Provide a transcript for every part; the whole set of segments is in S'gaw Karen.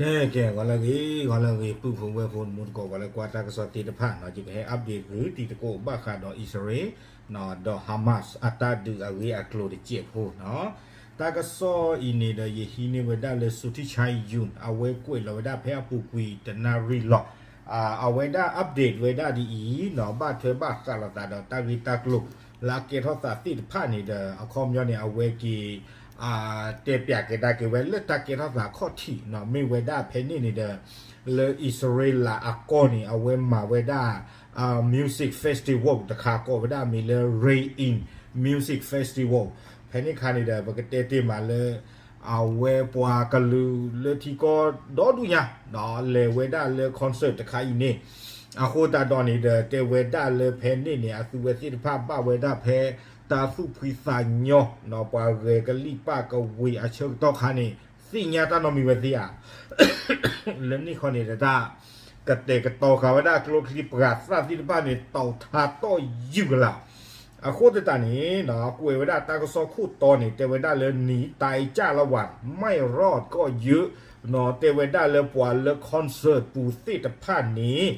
ကဲ ဂီၤလၢအဂ့ၤ ဂီၤလၢအဂ့ၤ ပုၢ်ဖိဝဲၢ်ဖိ မူတကိး ပှၤလၢကွၢ်တၢ်ကစီၣ်သ့ၣ်တဖၣ်နီၤ, ယကဟဲ update ဂုာ်တံၤသကိးဘၣ်ဃးဒီးအံၣ်စရ့လး ဒီး Hamas အတၢ်ဒုးအဂ့ၢ်အကျိၤတစဲးဖိနီၤ. တၢ်ကစီၣ်အံၤန့ၣ်ဒီး ယဟံးန့ၢ်ဝဲဒၣ်လၢ Suthichai Yun အဝဲကွဲးလီၤဝဲဒၣ်ဖဲအပူၤကွံာ်တနၣ်ရံၣ်လီၤ. အဝဲဒၣ် update ဝဲဒၣ်ဒ်အံၤနီၤ, ဘၣ်ထွဲဘၣ်ဃးလိာ်သးဒီးတၢ်ဂ့ၢ်တၢ်ကျိၤ လၢအကဲထီၣ်သးသ့ၣ်တဖၣ်န့ၣ်ဒီး အခီပညီန့ၣ် အဝဲက့ၤ တဲပၠးကဒါက့ၤဝဲလၢတၢ်ကဲထီၣ်သးခီၣ်ထံးနီၤ, မ့ၢ်ဝဲဒၣ်ဖဲန့ၣ်န့ၣ်ဒီး လၢအံၣ်စရ့လးအကီၢ်န့ၣ် အဝဲမၤဝဲဒၣ် music festival တခါ ကိးဝဲဒၣ်အမံၤလၢ Rain Music Festival. ဖဲန့ၣ်အခါန့ၣ်ဒီး ပကတဲတ့ၢ်မးလၢ အဝဲပှၤကလုာ်လၢထံကီၢ်ဒီဒူၣ်ညါ လဲၤဝဲဒၣ်လၢ concert တခါအံၤန့ၣ် အဃိသတးဒီးန့ၣ်ဒီး တဲဝဲဒၣ်လၢဖဲန့ၣ်န့ၣ် အသုဝဲသ့ၣ်တဖၣ်ဘၣ်ဝဲဒၣ်ဖဲ တၢ်သူၣ်ဖှံသးညီ ပှၤဂဲၤကလံၣ်ပၣ်ကဝ့ၤအဆၢကတီၢ်ခါန့ၣ် သ့ၣ်ညါတၢ်နီတမံၤဝဲသ့ဧါ. လၢန့ၣ်ခီန့ၣ်ဒီး တၢ်ကတဲာ်ကတီၤဃာ်ဝဲဒၣ်ကျိချံပှၤသၣ်သ့ၣ်တဖၣ်န့ၣ် တီၢ်ထါတီၢ်ယုၢ်ကလာ်. အဃိသတးန့ၣ် ကွဲးဝဲဒၣ်တၢ်ကစီၣ်ခိၣ်တီန့ၣ် တဲဝဲဒၣ်လၢ หนีตายจ้าละวันไม่รอดก็เยอะ တဲဝဲဒၣ်လၢပှၤလၢ concert ပူၤသ့ၣ်တဖၣ်န့ၣ်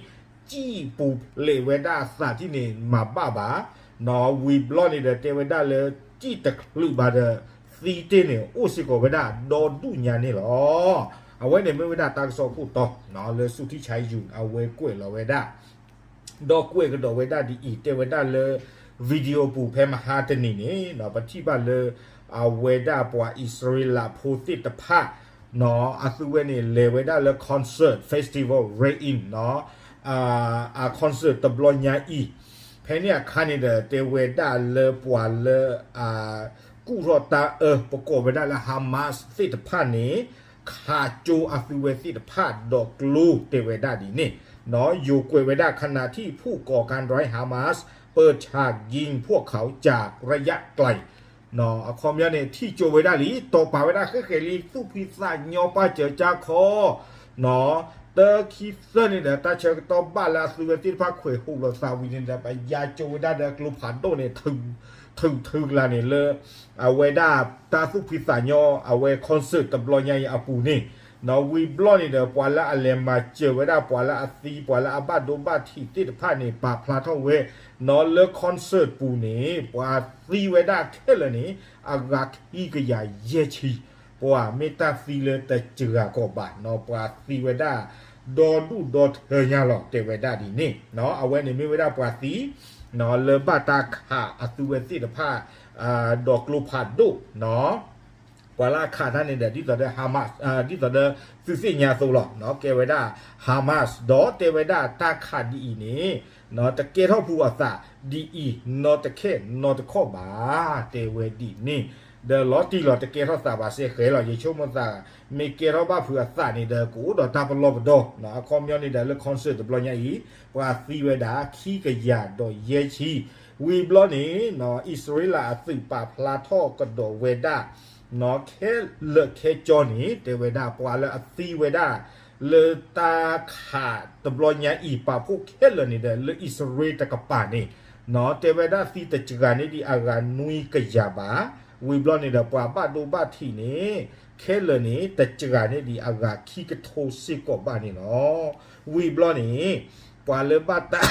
စံၣ်ပူၤဖျဲးဝဲဒၣ်အသးထံၣ်န့ၣ် မၤဘၣ်ဘၣ် ဝံၤဘျီန့ၣ်ဒီး တဲဝဲဒၣ်လၢ စံၣ်တချုးဘၣ်ဒီး သံတ့ၢ်န့ၣ် အိၣ်စ့ၢ်ကီးဝဲဒၣ်ဒီဒူၣ်ညါန့ၣ်လီၤ. အဝဲန့ၣ်မ့ၢ်ဝဲဒၣ်တၢ်ကစီၣ်ခိၣ်တီ လၢ Suthichai Yun အဝဲကွဲးလီၤဝဲဒၣ် ဒီးကွဲးကဒီးဝဲဒၣ်ဒ်အံၤ တဲဝဲဒၣ်လၢ video ပူၤဖဲမဟါတနံၤန့ၣ် ပထံၣ်ဘၣ်လၢ အဝဲဒၣ်ပှၤအံၣ်စရ့လးဖိသ့ၣ်တဖၣ် အသုဝဲန့ၣ် လဲၤဝဲဒၣ်လၢ concert festival Rain အ concert တဘျီညါအံၤ ဖဲန့ၣ်အခါန့ၣ်ဒီး တဲဝဲဒၣ်လၢပှၤလၢ ကူၣ်ထီၣ်တၢ်အၢ ပကိးဝဲဒၣ်လၢ Hamas သ့ၣ်တဖၣ်န့ၣ် ခးကၠိအသုဝဲသ့ၣ်တဖၣ်ဒီးကျိ တဲဝဲဒၣ်ဒ်န့ၣ် ယိၤကွဲးဝဲဒၣ် ขณะที่ผู้ก่อการร้าย Hamas เปิดฉากยิงพวกเขาจากระยะไกล အခီပညီန့ၣ် ထံၣ်ကၠိဝဲဒၣ်လံ တီၢ်ပာ်ဝဲဒၣ်ဃဲဃဲလံ သူၣ်ဖှံသးညီပာ်စၢၤကၠါခီ တၢ်ခံသၢန့ၣ်ဒီး တၢ်ဆၢကတီၢ်ဘၣ်လၢအသုဝဲသ့ၣ်တဖၣ်ခွဲးဟူးလိာ်သးဝံၤန့ၣ်ဒီး ပယါကၠိဝဲဒၣ်ဒီးကျိဖးဒိၣ်န့ၣ် ထုးထုးကလာ်န့ၣ်လၢ အဝဲဒၣ်တၢ်သူၣ်ဖှံသးညီ အဝဲ concert တဘျီညါအံၤအပူၤန့ၣ် ဝံၤဘျီန့ၣ်ဒီး ပှၤလၢအလဲၤမၤစၢၤဝဲဒၣ် ပှၤလၢအသံ ပှၤလၢအဘၣ်ဒိဘၣ်ထံးသ့ၣ်တဖၣ်န့ၣ် ပာ်ဖျါထီၣ်ဝဲ လၢ concert ပူၤန့ၣ် ပှၤသံဝဲဒၣ်ခဲလၢာ်န့ၣ် အဂၤခံကယၤယဲၢ်ဆံ ပှၤမ့ၢ်တၢ်သံလၢတစှၤကီးဘၣ် ပှၤသံဝဲဒၣ် ဒီဒူၣ်ဒီထၢညါလီၤ တဲဝဲဒၣ်ဒ်န့ၣ် အဝဲန့ၣ်မ့ၢ်ဝဲဒၣ်ပှၤသံ လၢဘၣ်တၢ်ခးအသုဝဲသ့ၣ်တဖၣ် ဒီးကျိဖးဒိၣ် ပှၤလၢအခးတၢ်န့ၣ်ဒီး ဒ်သိးဒီး Hamas ဒ်သိးဒီး သုသ့ၣ်ညါအသိးလီၤ ကဲဝဲဒၣ် Hamas ဒီးတဲဝဲဒၣ်တၢ်ခးဒ်အံၤန့ၣ် တကဲထီၣ်ပူၤအသးဒ်အံၤ နီတခဲနီတခီၣ်ဘၣ် တဲဝဲဒ်န့ၣ် ဒီးလီၤတံၢ်လီၤတကဲထီၣ်သးဘၣ်စဲဃဲလီၤ ယဆိကမိၣ်သး မ့ၢ်ကဲထီၣ်ဘၣ်ဖုးအသးန့ၣ်ဒီး ကအိၣ်ဒီးတၢ်ပလီၢ်ပဒီ အခီပညီန့ၣ်ဒီးလၢ concert တဘျီညါအံၤ ပှၤသံဝဲဒၣ်ခံကယၤဒီးယဲၢ်ဆံ ဝံၤဘျီန့ၣ် အံၣ်စရ့လးအသုးပာ်ဖျါထီၣ်ကဒီးဝဲဒၣ် ခဲလၢာ်ခဲကၠီန့ၣ် တဲဝဲဒၣ်ပှၤလၢအသံဝဲဒၣ် လၢတၢ်ခးတဘျီညါအံၤ ပာ်ဖှိၣ်ခဲလၢာ်န့ၣ်ဒီး လၢအံၣ်စရ့လးတကပၤန့ၣ် တဲဝဲဒၣ်သံတစှၤန့ၢ်ဒံးအဂၤနွံကယၤဘၣ် ဝံၤဘျီန့ၣ်ဒီး ပှၤဘၣ်ဒိဘၣ်ထံးန့ၣ် ခဲလၢာ်န့ၣ် တစှၤန့ၢ်ဒံးအဂၤခံကထိစ့ၢ်ကီးဘၣ်န့ၣ်လီၤ. ဝံၤဘျီန့ၣ် ပှၤလၢဘၣ်တၢ်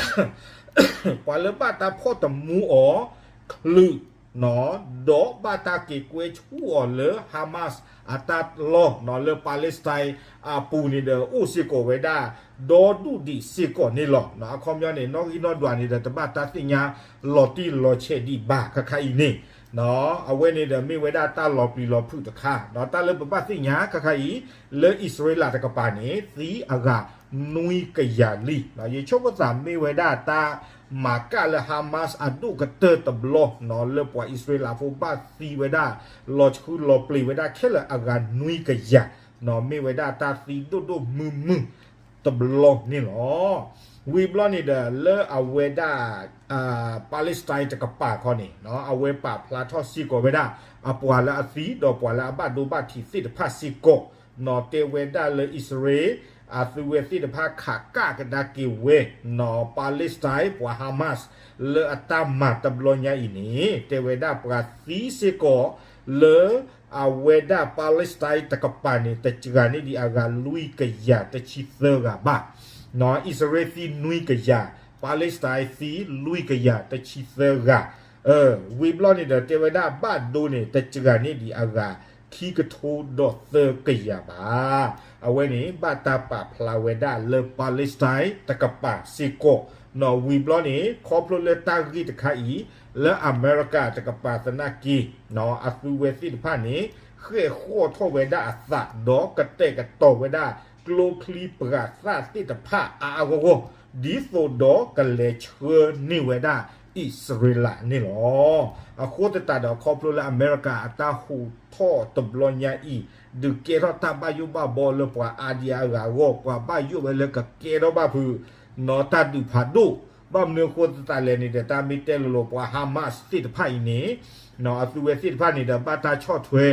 ပှၤလၢဘၣ်တၢ်ဖီၣ်တမူအီၤ ချုး ဒီးဘၣ်တၢ်က့ၤကွဲဆူအီၤလၢ Hamas အတၢ်လီၢ် လၢ Palestine အပူၤန့ၣ်ဒီး အိၣ်စ့ၢ်ကီးဝဲဒၣ် ဒီဒူၣ်ဒံးစ့ၢ်ကီးန့ၣ်လီၤ. အခီပညီန့ၣ် နီၣ်ဂံၢ်နီၣ်ဒွးန့ၣ်ဒီး တဘၣ်တၢ်သ့ၣ်ညါလီၤတံၢ်လီၤဆဲးဒံးဘၣ်ခါခါအံၤန့ၣ် အဝဲန့ၣ်ဒီးမ့ၢ်ဝဲဒၣ်တၢ်လီၤပျံၤလီၤဖုးတခါ ဒီးတၢ်လၢပဘၣ်သ့ၣ်ညါခါခါအံၤ လၢအံၣ်စရ့လးတကပၤန့ၣ် သံအဂၤနွံကယၤလံ. ယဆိကမိၣ်သးမ့ၢ်ဝဲဒၣ်တၢ်မၤကၣ်လၢ Hamas အဒိၣ်ကတၢၢ်တဘျီ လၢပှၤအံၣ်စရ့လးဖိဘၣ်သံဝဲဒၣ် လီၤဆှုလီၤပျံၤဝဲဒၣ်ခဲလၢာ်အဂၤနွံကယၤ မ့ၢ်ဝဲဒၣ်တၢ်သံဒိၣ်ဒိၣ်မုၢ်မုၢ် တဘျီန့ၣ်လီၤ. ဝံၤဘျီန့ၣ်ဒီး လၢအဝဲဒၣ် Palestine တကပၤခီန့ၣ် အဝဲပာ်ဖျါထီၣ်စ့ၢ်ကီးဝဲဒၣ် အပှၤလၢအသံဒီးပှၤလၢအဘၣ်ဒိဘၣ်ထံးသ့ၣ်တဖၣ်စ့ၢ်ကီး တဲဝဲဒၣ်လၢအံၣ်စရ့လး အသုဝဲသ့ၣ်တဖၣ်ခးကၣ်ကဒါက့ၤဝဲ Palestine ပှၤ Hamas လၢအတၢ်မၤတဘျီညါအံၤန့ၣ် တဲဝဲဒၣ်ပှၤသံစ့ၢ်ကီး လၢအဝဲဒၣ် Palestine တကပၤန့ၣ် တစှၤန့ၢ်ဒံးအဂၤလွံၢ်ကယၤတဆံသၢဂၤဘၣ်. အံၣ်စရ့လးသံနွံကယၤ, Palestine သံလွံၢ်ကယၤတဆံသၢဂၤ. ဝံၤဘျီန့ၣ်ဒီး တဲဝဲဒၣ်ဘၣ်ဒိန့ၣ် တစှၤန့ၢ်ဒံးအဂၤခံကထိဒီးသၢကယၤဘၣ်. အဝဲန့ၣ် ဘၣ်တၢ်ပာ်ဖျါဝဲဒၣ်လၢ Palestine တကပၤစ့ၢ်ကီး. ဝံၤဘျီန့ၣ် ခီဖျိလၢတၢ်ဂ့ၢ်တခါအံၤ လၢအမဲရကၤတကပၤသနာ်က့ အသုဝဲသ့ၣ်တဖၣ်န့ၣ် ဃဲၣ်ဃီၣ်ထီၣ်ဝဲဒၣ်အသး ဒီးကတဲာ်ကတီၤဝဲဒၣ် ကျိချံပှၤသၣ်သ့ၣ်တဖၣ်အါအါဂီၢ်ဂီၢ် ဒ်သိးဒီးကလဲၤဆှၢန့ၢ်ဝဲဒၣ်အံၣ်စရ့လးန့ၣ်လီၤ. အဃိသတးဒီး ခီဖျိလၢအမဲရကၤအတၢ်ဟူးထီၣ်တဘျီညါအံၤ ဒုးကဲထီၣ်တၢ်ဘၣ်ယိၣ်ဘၣ်ဘီလၢပှၤအါဒံအါဂၤအဂီၢ် ပှၤဘၣ်ယိၣ်ဝဲလၢကကဲထီၣ်ဘၣ်ဖုး နီၢ်တၢ်ဒုးဖးဒိၣ်. ဘၣ်မနုၤအဃိသတးလဲၣ်န့ၣ်ဒီး တၢ်မ့ၢ်တဲလိၤလိၤ ပှၤ Hamas သ့ၣ်တဖၣ်အံၤန့ၣ် အသုဝဲသ့ၣ်တဖၣ်န့ၣ်ဒီး ဘၣ်တၢ်ဆီၣ်ထွဲ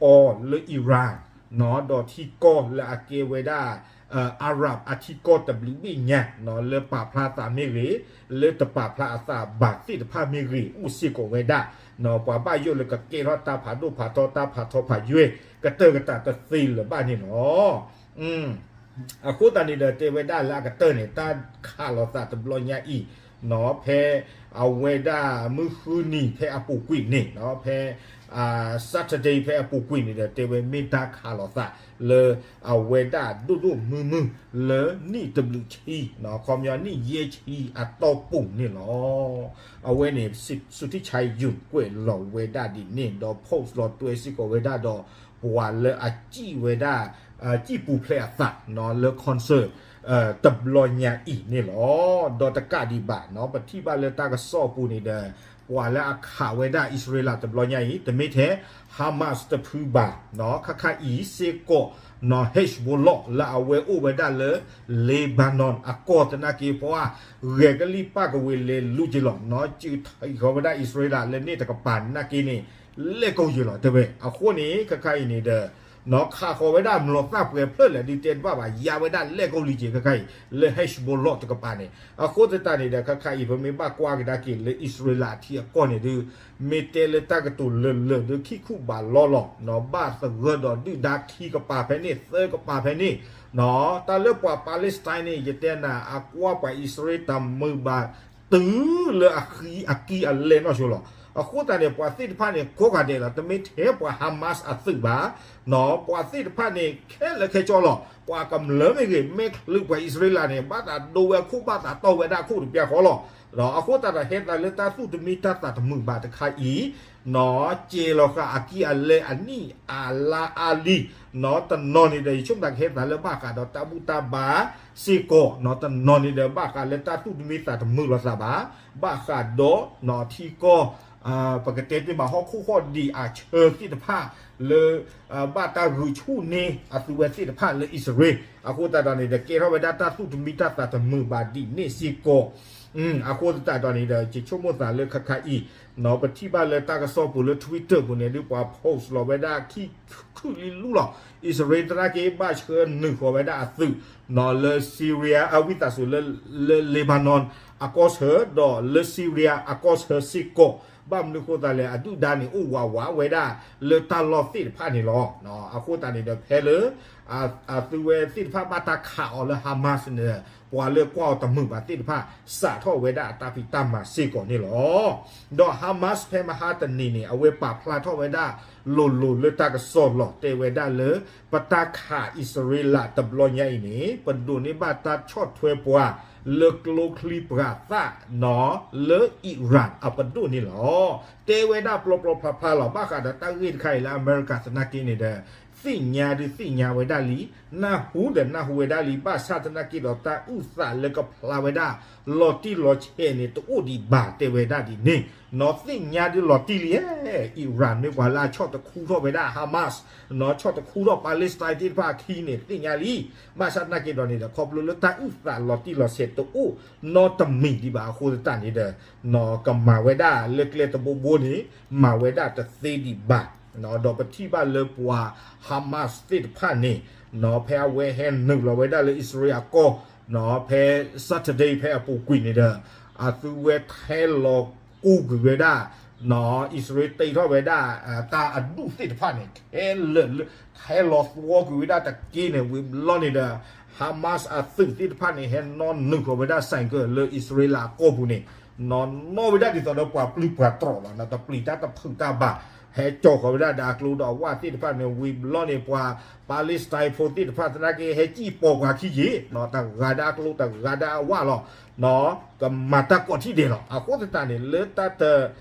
အီၤလၢ Iran ဒီးထံကီၢ်လၢအကဲဝဲဒၣ် Arab အထံကီၢ်တဘျုးဘ့ၣ်ညါ လၢပာ်ဖျါသးမ့ၢ်ဂ့ၤ, လၢတပာ်ဖျါအသးဘၣ်သ့ၣ်တဖၣ်မ့ၢ်ဂ့ၤ အိၣ်စ့ၢ်ကီးဝဲဒၣ် ပှၤဘၣ်ယိၣ်လၢကကဲထီၣ်တၢ်ဖးဒိၣ်ဖးထီ တၢ်ဖးထီဖးယွဲၢ် ကတၢၢ်ကတၢၢ်တသ့လၢၤဘၣ်န့ၣ်လီၤ. အဃိသတးန့ၣ်ဒီး တဲဝဲဒၣ်လၢအကတၢၢ်န့ၣ် တၢ်ခးလိာ်သးတဘျီညါအံၤ ဖဲအဝဲဒၣ်မုၢ်ဃုနံၤဖဲအပူၤကွံာ်န့ၣ် ဖဲ Saturday ဖဲအပူၤကွံာ်န့ၣ်ဒီး တဲဝဲမ့ၢ်တၢ်ခးလိာ်သးလၢအဝဲဒၣ်ဒိၣ်ဒိၣ်မုၢ်မုၢ်လၢနံၣ်တဘျုးဆံ ခီပညီနံၣ်ယဲၢ်ဆံအတီၢ်ပူၤန့ၣ်လီၤ. အဝဲန့ၣ် စူထံဆါယုၢ်ကွဲးလီၤဝဲဒၣ်ဒ်န့ၣ် ဒီး post လီၤတွဲစ့ၢ်ကီးဝဲဒၣ်ဒီး ပှၤလၢအစံၣ်ဝဲဒၣ် စံၣ်ပူၤဖျဲးအသး လၢ concert တဘျီညါအံၤန့ၣ်လီၤ. ဒီးတကးဒံးဘၣ် ပထံၣ်ဘၣ်လၢတၢ်ကစီၣ်အပူၤန့ၣ်ဒီး ပှၤလၢအခးဝဲဒၣ်အံၣ်စရ့လးတဘျီညါအံၤ တမ့ၢ်ထဲ Hamas တဖုဘၣ် ခါခါအံၤစ့ၢ်ကီး Hezbollah လၢအဝဲအိၣ်ဝဲဒၣ်လၢ Lebanon အကီၢ်သနာ်က့ ပှၤ ဂဲၤကလံၣ်ပၣ်ကဝ့ၤလဲၤလူၤက့ၤလီၤ စူးထံဃီၤဝဲဒၣ်အံၣ်စရ့လးလၢန့ၣ်တကပၤနာ်က့န့ၣ် လဲၣ်ကီၢ်ယဲၢ်လီၤတဲဝဲ. အဃိန့ၣ် ခါခါအံၤန့ၣ်ဒီး ခးဃီၤဝဲဒၣ်မျိာ်သၣ်ပှဲၤဖျၢၣ်လဲၣ် ဒုးတဲတဘၣ်ဘၣ် ယါဝဲဒၣ်လဲၣ်ကီၢ်လံက့ၤ ခါခါအံၤ လၢ Hezbollah တကပၤန့ၣ်. အဃိသတးန့ၣ်ဒီး ခါခါအံၤ ပမ့ၢ်ဘၣ်ကွၢ်ကဒါက့ၤလၢအံၣ်စရ့လးအထံအကီၢ်န့ၣ်ဒုး မ့ၢ်တဲလၢတၢ်ကတိၤလၢာ်လၢာ်ဒုး ခံခူၣ်ဘးလီလီၤ ဘၣ်သဂၢၢ်ဒီးဒုၣ်ဒါခံကပၤဖဲန့ၣ် သၢကပၤဖဲန့ၣ် တၢ်လၢပှၤ Palestine န့ၣ် ယတဲနၤ အကွၢ်ပှၤအံၣ်စရ့လးတမုာ်ဘၣ် တုၤလၢအဃံအကံၢ်အလဲနီၢ်ဆိလီၤ. အဃိသတးန့ၣ် ပှၤသ့ၣ်တဖၣ်န့ၣ် ကိးဂၤဒဲးလီၤ တမ့ၢ်ထဲပှၤ Hamas အသုးဘၣ် ပှၤသ့ၣ်တဖၣ်န့ၣ် ခဲလၢာ်ခဲဆ့လီၤ. ပှၤကမျၢၢ်မ့ၢ်ဂ့ၤ မ့ၢ်ချုးပှၤအံၣ်စရ့လးန့ၣ် ဘၣ်သးဒိဝဲအခိၣ် ဘၣ်သးတီၢ်ဝဲဒၣ်အခိၣ်တပျၢ်ဃီလီၤ. အဃိသတးဒီး ဟဲသးလၢတၢ်သူၣ်တမံတၢ်သးတမုာ်ဘၣ်တခါအံၤ ကဲလီၤဃာ်အကံၢ်အလဲအနံၣ်အလါအါလံ တနီၤန့ၣ်ဒီး ယဆိကမိၣ်သးကဟဲသးလၢဘၣ်ဃးဒီးတၢ်ဘူၣ်တၢ်ဘါစ့ၢ်ကီး တနီၤန့ၣ်ဒီး ဘၣ်ဃးလၢတၢ်သူၣ်တမံသးတမုာ်လိာ်သးဘၣ် ဘၣ်ဃးဒီးထံကီၢ် ပကတဲတ့ၢ်မး ဟီၣ်ခိၣ်ဟီၣ်ဒံးအဆၢသ့ၣ်တဖၣ်လၢ ဘၣ်တၢ်ဂုာ်ဆူၣ်န့ၢ်အသုဝဲသ့ၣ်တဖၣ်လၢအံၣ်စရ့လး. အဃိသတးဒီးန့ၣ်ဒီး ကဲထီၣ်ဝဲဒၣ်တၢ်သူၣ်တမံတၢ်သးတမုာ်ဘၣ်ဒ်န့ၣ်စ့ၢ်ကီး အဃိသတးဒီးန့ၣ်ဒီး ယဆိကမိၣ်သးလၢခါခါအံၤ ပထံၣ်ဘၣ်လၢတၢ်ကစီၣ်ပူၤလၢ Twitter ပူၤန့ၣ်ဒုး ပှၤ post လီၤဝဲဒၣ်ခံ ခုၣ်လံလူလီၤ. အံၣ်စရ့လးသနာ်က့ ဘၣ်ဆှၢနုာ်ဃီၤဝဲဒၣ်အသုး လၢ Syria အဝံသးစူၤလၢ လၢ Lebanon အကီၢ်ဆၢ ဒီးလၢ Syria အကီၢ်ဆၢစ့ၢ်ကီး ဘၣ်မနုၤအဃိသတးလဲၣ် အဒုၣ်ဒါန့ၣ် အိၣ်ဝးဝးဝဲဒၣ်လၢတၢ်လီၢ်သ့ၣ်တဖၣ်န့ၣ်လီၤ. အဃိသတးန့ၣ်ဒီး ဖဲလၢ အသုဝဲသ့ၣ်တဖၣ်ဘၣ်တၢ်ခးအီၤလၢ Hamas န့ၣ် ပှၤလၢကွၢ်အီၤတမုာ်ဘၣ်သ့ၣ်တဖၣ် စးထီၣ်ဝဲဒၣ်အတၢ်ဖံးတၢ်မၤစ့ၢ်ကီးန့ၣ်လီၤ. ဒီး Hamas ဖဲမဟါတနံၤန့ၣ် အဝဲပာ်ဖျါထီၣ်ဝဲဒၣ်လိၤလိၤလၢတၢ်ကစီၣ်လီၤ တဲဝဲဒၣ်လၢ ပတၢ်ခးအံၣ်စရ့လးတဘျီညါအံၤန့ၣ် ပဒိးန့ၢ်ဘၣ်တၢ်ဆီၣ်ထွဲပှၤ လၢကျိချံပှၤသၣ် လၢ Iran အပဒိၣ်န့ၣ်လီၤ. တဲဝဲဒၣ်ပျီပျီဖျါဖျါလီၤ. ဘၣ်ဃးဒီးတၢ်ဂ့ၢ်တခါအံၤလၢအမဲရကၤသနာ်က့န့ၣ်ဒီး သ့ၣ်ညါဒုးသ့ၣ်ညါဝဲဒၣ်လံ, နၢ်ဟူဒီးနၢ်ဟူဝဲဒၣ်လံ, ဘၣ်ဆၣ်သနာ်က့ဒီးတၢ်အုၣ်သးလၢကဖျါဝဲဒၣ် လီၤတံၢ်လီၤဆဲးန့ၣ် တအိၣ်ဒံးဘၣ် တဲဝဲဒၣ်ဒ်န့ၣ်, နီၢ်သ့ၣ်ညါဒုးလီၤတံၢ်လံ, Iran မ့ၢ်ပှၤလၢအဆီၣ်တခူထီၣ်ဝဲဒၣ် Hamas, နီၢ်ဆီၣ်တခူထီၣ် Palestine သ့ၣ်တဖၣ်အခံန့ၣ် သ့ၣ်ညါလံ, ဘၣ်ဆၣ်သနာ်က့ဒီးန့ၣ်ဒီး ခီဖျိလၢတၢ်အုၣ်သးလီၤတံၢ်လီၤဆဲးတအိၣ်နီတမံၤဒံးဘၣ် အဃိသတးန့ၣ်ဒီး နီၢ်ကမၤဝဲဒၣ်လၢကျဲတဘိဘိန့ၣ် မၤဝဲဒၣ်တသ့ဒံးဘၣ်, ဒီးပထံၣ်ဘၣ်လၢပှၤ Hamas သ့ၣ်တဖၣ်န့ၣ် နီၢ်ဖဲအဝဲဟဲနုာ်လီၤဝဲဒၣ်လၢအံၣ်စရ့လးအကီၢ်, နီၢ်ဖဲ Saturday ဖဲအပူၤကွံာ်န့ၣ်ဒီး အသုဝဲထဲလီၤကူးကွံာ်ဝဲဒၣ် အံၣ်စရ့လးတ့ထီၣ်ဝဲဒၣ် တၢ်အဒူၣ်သ့ၣ်တဖၣ်န့ၣ် ခဲလၢာ်လၢ ဟဲလီၤသဝီကွံာ်ဝဲဒၣ်တက့ၢ်န့ၣ် ဝံၤဘျီန့ၣ်ဒီး Hamas အသုးသ့ၣ်တဖၣ်န့ၣ် ဟဲနီၣ်နုာ်ဃီၤဝဲဒၣ် ဆိုင်ကယ် လၢအံၣ်စရ့လးအကီၢ်ပူၤန့ၣ် နီၣ်နီၣ်ဝဲဒၣ်ဒ်သိးဒီးပှၤပျုၢ်ပှၤတြီၢ်လီၤ. တပျံၤတၢ်တဖုးတၢ်ဘၣ် ဟဲကၠီၤဃီၤဝဲဒၣ်ဒီးအကျိဒီးအဝၣ်သ့ၣ်တဖၣ်န့ၣ် ဝံၤဘျီန့ၣ် ပှၤ Palestine ဖိသ့ၣ်တဖၣ်သနာ်က့ ဟဲစံၣ်ပိာ်ပှၤခံယ့ၣ် တဂၤဒၣ်အကျိတဂၤဒၣ်အဝၣ်လီၤ. ကမၤတၢ်ကိးထံၣ်ဒဲးလီၤ. အဃိသတးန့ၣ် လၢတၢ်တ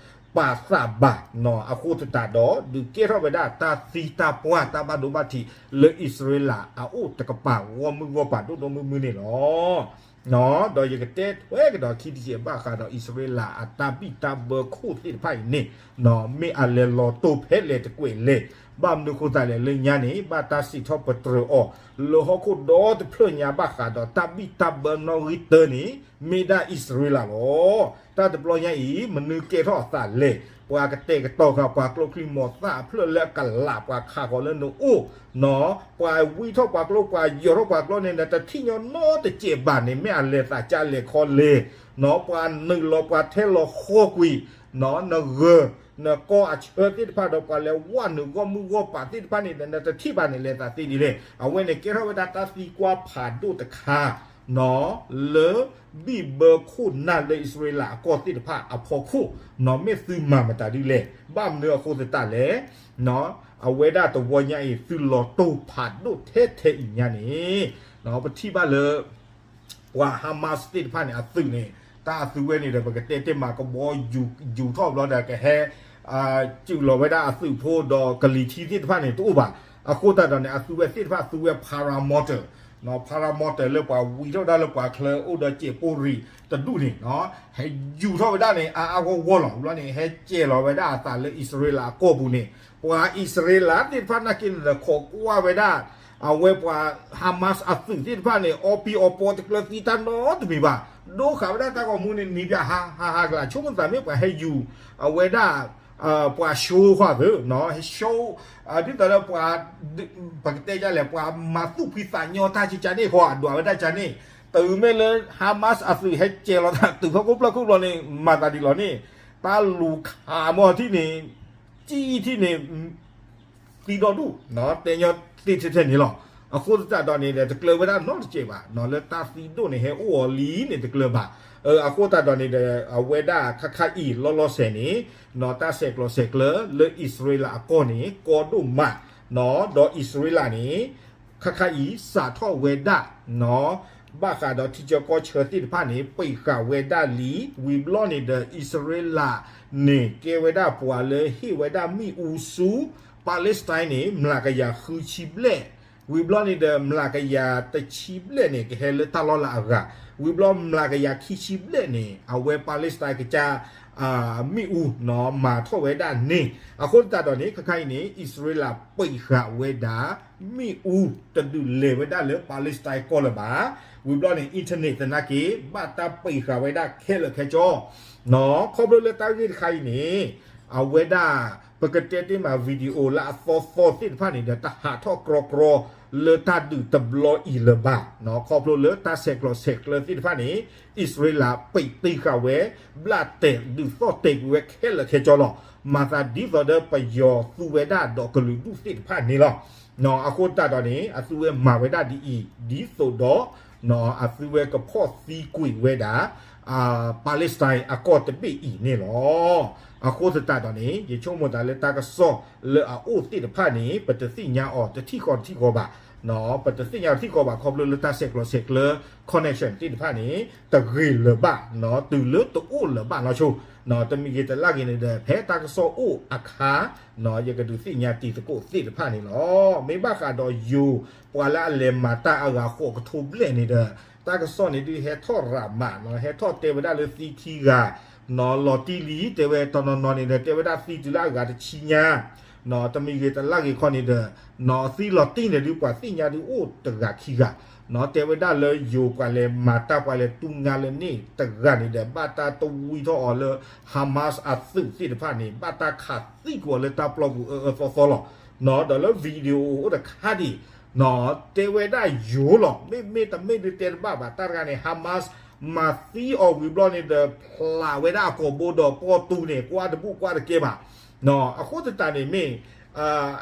ပာ်သးဘၣ် အဃိသတးဒီး ဒုးကဲထီၣ်ဝဲဒၣ်တၢ်သံတၢ်ပှၢ်တၢ်ဘၣ်ဒိဘၣ်ထံး လၢအံၣ်စရ့လးအအိၣ်တကပၤ ဂီၢ်မုၢ်ဂီၢ်ပၤဒိၣ်ဒိၣ်မုၢ်မုၢ်န့ၣ်လီၤ. ဒီးယကတဲထွဲကဒီးခံတစဲးဘၣ်ဃးဒီးအံၣ်စရ့လးအတၢ်ဘံၣ်တၢ်ဘၢခိၣ်သ့ၣ်တဖၣ်အံၤန့ၣ် မ့ၢ်အလဲၤလီၤတိၢ်ဖဲလဲၣ်တကွဲးလဲၣ်. ဘၣ်မနုၤဃိသတးလဲၣ်လၢညါန့ၣ် ဘၣ်တၢ်စံးထီၣ်ပတြၢၤအီၤ လၢဟီၣ်ခိၣ်ဒီတဖျၢၣ်ညါဘၣ်ဃးဒီးတၢ်ဘံၣ်တၢ်ဘၢနီၣ်ဂံၢ်တၢန့ၣ် မ့ၢ်ဒၣ်အံၣ်စရ့လးလီၤ. တၢ်တဘျီညါအံၤ မနုၤကဲထီၣ်အသးလဲၣ်. ပှၤကတဲာ်ကတီၤဃာ်ပှၤကျိချံမျိာ်သၣ်အဖျၢၣ်လၢအကလးပှၤခးဃီၤလၢနအိၣ် ပှၤဝံထီၣ်ပှၤကျိ ပှၤယီၤထီၣ်ပှၤကျိန့ၣ် နတထံၣ်ညီနီတစဲးဘၣ်န့ၣ် မ့ၢ်အလဲၤသးကၢ်လဲၤခီလဲၣ်, ပှၤနုာ်လီၤပှၤထဲလီၤဃီကွံာ် နဂၢၤ နကီအဆၢသ့ၣ်တဖၣ်ဒီး ပှၤလဲၤဝဲနုာ်ဂီၢ်မုၢ်ဂီၢ်ပၤသ့ၣ်တဖၣ်န့ၣ်ဒီး နတထံၣ်ဘၣ်န့ၣ် လဲၤသးသ့ဒ်လဲၣ်. အဝဲန့ၣ်ကဲထီၣ်ဝဲဒၣ်တၢ်သံကွၢ်ဖးဒိၣ်တခါ လၢဘံၣ်ဘၢခိၣ်နၢ်လၢအံၣ်စရ့လးအကီၢ်သ့ၣ်တဖၣ်အဖီခိၣ် မ့ၢ်သုမၤမတၤဒ်လဲၣ်. ဘၣ်မနုၤအဃိသတးလဲၣ်. အဝဲဒၣ်တဝီညါအံၤ သုလီၤတိၢ်ဖးဒိၣ်ထဲထဲအံၤညါန့ၣ် ပထံၣ်ဘၣ်လၢ ပှၤ Hamas သ့ၣ်တဖၣ်န့ၣ် အသုးန့ၣ် တၢ်အသုးဝဲန့ၣ်ဒီး ပကတဲတ့ၢ်မး ကဘီယူၤထီၣ်ဘျီဒီး ကဟဲ စူးလီၤဝဲဒၣ်အသုးဖိဒီးကလံၤထံသ့ၣ်တဖၣ်န့ၣ် တအိၣ်ဘၣ်. အဃိသတးဒီးန့ၣ် အသုးဝဲသ့ၣ်တဖၣ် သုးဝဲ paramotor, paramotor လၢပှၤဝံထီၣ်ဝဲဒၣ်လၢပှၤချၢအိၣ်ဒီးစဲးပိၢ်ရံၣ်တဒူၣ်န့ၣ် ဟဲယူၤထီၣ်ဝဲဒၣ်န့ၣ် အါအါဂီၢ်ဂီၢ်လီၤ. ဘျီန့ၣ် ဟဲစဲးလီၤဝဲဒၣ်အသးလၢအံၣ်စရ့လးအကီၢ်ပူၤန့ၣ် ပှၤအံၣ်စရ့လးသ့ၣ်တဖၣ်နာ်က့န့ၣ်ဒီး ခိးကွၢ်ဝဲဒၣ် အဝဲပှၤ Hamas အသုးသ့ၣ်တဖၣ်န့ၣ် အီပံအီပီတကျၢၤသံတၢ်နီတမံၤဘၣ်. ဒိဃာ်ဝဲဒၣ်တၢ်ဂီၤမူန့ၣ် နံၤပၠးဟးဟးဟးကလး ဆိကမိၣ်သးမ့ၢ်ပှၤဟဲယူၤ အဝဲဒၣ် ပှၤ show ဃီသ့ show ဒ်သိးလၢပှၤ ပကတဲဒ်လဲၣ် ပှၤမၤသူၣ်ဖှံသးညီတၢ်ကကန့ၣ်ဃီ အဒွးဝဲဒၣ်ကန့ၣ် တုၤမ့ၢ်လၢ Hamas အသုးဟဲစဲးလီၤတၢ်တုၤဖီခိၣ်ပျၢ်ခိၣ်ဘျီန့ၣ် မၤသးဒ်လီၤန့ၣ် တၢ်လူၤခးမီၢ်ထံၣ်န့ၣ် ကံထံၣ်န့ၣ် သံဒီဒူၣ် တဲညီသ့ထဲထဲန့ၣ်လီၤ. အဃိသတးဒီးန့ၣ်ဒီး တကျၢၤဝဲဒၣ်နီတစဲးဘၣ် လၢတၢ်သံဒိၣ်န့ၣ် ဟဲအိၣ်အီၤလံန့ၣ် တကျၢၤဘၣ်. အဃိသတးဒီးန့ၣ်ဒီး အဝဲဒၣ်ခါခါအံၤ လီၤလီၤဆဲးန့ၣ် တၢ်ဆဲးကျိးဆဲးကျၢလၢအံၣ်စရ့လးအကီၢ်န့ၣ် ကီဒိၣ်မး ဒီးအံၣ်စရ့လးန့ၣ် ခါခါအံၤ စးထီၣ်ဝဲဒၣ် ဘၣ်ဃးဒီးထံဆၢကီၢ်ဆၢသ့ၣ်တဖၣ်န့ၣ် ပံးဃာ်ဝဲဒၣ်လံ. ဝံၤဘျီန့ၣ်ဒီး အံၣ်စရ့လးန့ၣ် ကဲဝဲဒၣ်ပှၤလၢဟ့ၣ်ဝဲဒၣ်မ့ၣ်အူဆူ Palestine န့ၣ် မျးကယၤဃုဆံဘျဲၣ်, ဝံၤဘျီန့ၣ်ဒီး မျးကယၤတဆံဘျဲၣ်န့ၣ် ကဟဲလၢတၢ်လီၢ်လၢအဂၤ, ဝံၤဘျီမျးကယၤခံဆံဘျဲၣ်န့ၣ် အဝဲ Palestine ကစၢ် မ့ၣ်အူ မၤထီၣ်ဝဲဒၣ်န့ၣ်, အဃိသတးဒီးန့ၣ် ခါခါအံၤန့ၣ် အံၣ်စရ့လးပံးဃာ်ဝဲဒၣ် မ့ၣ်အူတဒုးလဲၤဝဲဒၣ်လၢ Palestine ကီၢ်လၢၤဘၣ်. ဝံၤဘျီန့ၣ် internet သနာ်က့ ဘၣ်တၢ်ပံးဃာ်ဝဲဒၣ်ခဲလၢာ်ခဲဆ့, ခီဖျိလၢတၢ်ဂ့ၢ်တခါအံၤန့ၣ် အဝဲဒၣ် ပကတဲတ့ၢ်မး video လၢအသီသီသ့ၣ်တဖၣ်န့ၣ်ဒီး တဟးထီၣ်ကြီကြီလၢတၢ်ဒုးတဘျီအံၤလၢၤဘၣ်, ခီဖျိလၢတၢ်ဆဲးကျိးဆဲးကျၢသ့ၣ်တဖၣ်န့ၣ် အံၣ်စရ့လးပံးတ့ဃာ်ဝဲ ဘျၣ်တဲာ်ဒုးသီၣ်တဲာ်ကွံာ်ဝဲခဲလၢာ်ခဲဆ့လီၤ. မၤသးဒ်သိးဒီးပယီၤသူဝဲဒၣ်ဒီးကလုာ်ဒူၣ်သ့ၣ်တဖၣ်န့ၣ်လီၤ. အဃိသတးဒီးန့ၣ် အသုဝဲမၤဝဲဒၣ်ဒ်အံၤ ဒ်သိးဒီး အသုဝဲကဖီၣ်သံကွံာ်ဝဲဒၣ် Palestine အကီၢ်တဘ့ၣ်အံၤန့ၣ်လီၤ. အဃိသတးဒီးန့ၣ် ယဆိကမိၣ်သးလၢတၢ်ကစီၣ်လၢအအိၣ်သ့ၣ်တဖၣ်န့ၣ် ပတသ့ၣ်ညါအီၤတထံၣ်ဃီတထံၣ်ဃီဘၣ်, ပတသ့ၣ်ညါတထံၣ်ဃီဘၣ် ခီဖျိလၢတၢ်ဆဲးကျိးဆဲးကျၢ connection သ့ၣ်တဖၣ်န့ၣ် တဂ့ၤလၢၤဘၣ်, တုၤလၢတအိၣ်လၢၤဘၣ်နီဆိ, တမံၤဂ့ၤတလၢ်ဂ့ၤန့ၣ်ဒီး ဖဲတၢ်ကစီၣ်အိၣ်အခါ ယကဒုးသ့ၣ်ညါတံၤသကိးသ့ၣ်တဖၣ်န့ၣ်လီၤ. မ့ၢ်ဘၣ်ဃးဒီးယိၤ ပှၤလၢအလဲၤမၤတၢ်အဂၤဃိးကထိဘျဲၣ်န့ၣ်ဒီး တၢ်ကစီၣ်န့ၣ်ဒုးဟဲထီၣ်ရၤမး, ဟဲထီၣ်တဲဝဲဒၣ်လၢသံခံဂၤ လီၤတံၢ်လံ, တဲဝဲတနီၤနီၤန့ၣ်ဒီး တဲဝဲဒၣ်သံတုၤလၢအဂၤတဆံညါ, တမံၤဂ့ၤတလၢ်ဂ့ၤခီန့ၣ်ဒီး သံလီၤတံၢ်န့ၣ်ဒုး ပှၤသ့ၣ်ညါဒုးအိၣ်တဂၤခံဂၤ, တဲဝဲဒၣ်လၢယိၤပှၤလဲၤမၤတၢ်ပှၤလဲၤတူၢ်ငါလၢန့ၣ်တဂၤန့ၣ်ဒီး ဘၣ်တၢ်တဝံထီၣ်အီၤလၢ Hamas အသုးသ့ၣ်တဖၣ်န့ၣ် ဘၣ်တၢ်ခးသံကွံာ်အီၤလၢတၢ်ပျီပူၤအၢအၢသီသီလီၤ. ဒီးလၢ video အိၣ်တခါဒံး တဲဝဲဒၣ်ယိၤလီၤ. မ့မ့ၢ်တမ့ၢ်ဒုးတဲတဘၣ်ဘၣ် တၢ်တဂၤန့ၣ် Hamas မၤသံအီၤဝံၤဘျီန့ၣ်ဒီး ဖျးဝဲဒၣ်အကိာ်ဘိဒီး ပီၢ်တူန့ၣ် ကွၢ်တဘူၣ်ကွၢ်တကဲဘၣ်. အဃိသတးန့ၣ်မ့ၢ်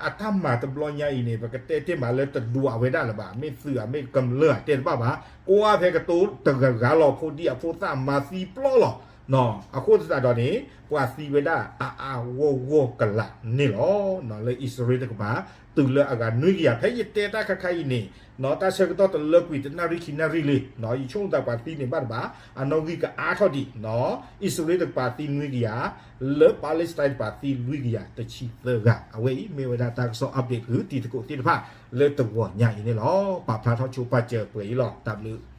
အတၢ်မၤတဘျီညါအံၤန့ၣ် ပကတဲတ့ၢ်မးလၢတဒွးဝဲဒၣ်လၢၤဘၣ်, မ့ၢ်သုးဧါ မ့ၢ်ကမျၢၢ်ဧါ တဲတဘၣ်ဘၣ်, ကွၢ်ဖဲကတိၤတဂၤဂၤလီၤ ဖိဒံအဖိသၣ်မၤသံပျီလီၤ. အဃိသတးဒီးန့ၣ်ပှၤသံဝဲဒၣ်အါအါဂီၢ်ဂီၢ်ကလာ်န့ၣ်လီၤ. လၢအံၣ်စရ့လးတကပၤ တုၤလၢအဂၤနွံကယၤ ဖဲယတဲတၢ်ခါခါအံၤန့ၣ် တၢ်ဆၢကတီၢ်တလၢကွံာ်တနၣ်ရံၣ်ခံနၣ်ရံၣ်လံ, ယဆိကမိၣ်သးပှၤသံန့ၣ်ဘၣ်တဘၣ် အနီၣ်ဂံၢ်ကအါထီၣ်ဒံး, အံၣ်စရ့လးတကပၤသံနွံကယၤ, လၢ Palestine တကပၤသံလွံၢ်ကယၤတဆံသၢဂၤ. အဝဲအံၤမ့ၢ်ဝဲဒၣ်တၢ်ကစီၣ် update ဃုာ်တံၤသကိးသ့ၣ်တဖၣ်လၢတဂီၤညါအံၤန့ၣ်လီၤ. ပာ်ဖျါထီၣ်ဆိပာ်စၢၤပှဲၤအံၤလီၤ. တၢ်ဘျုး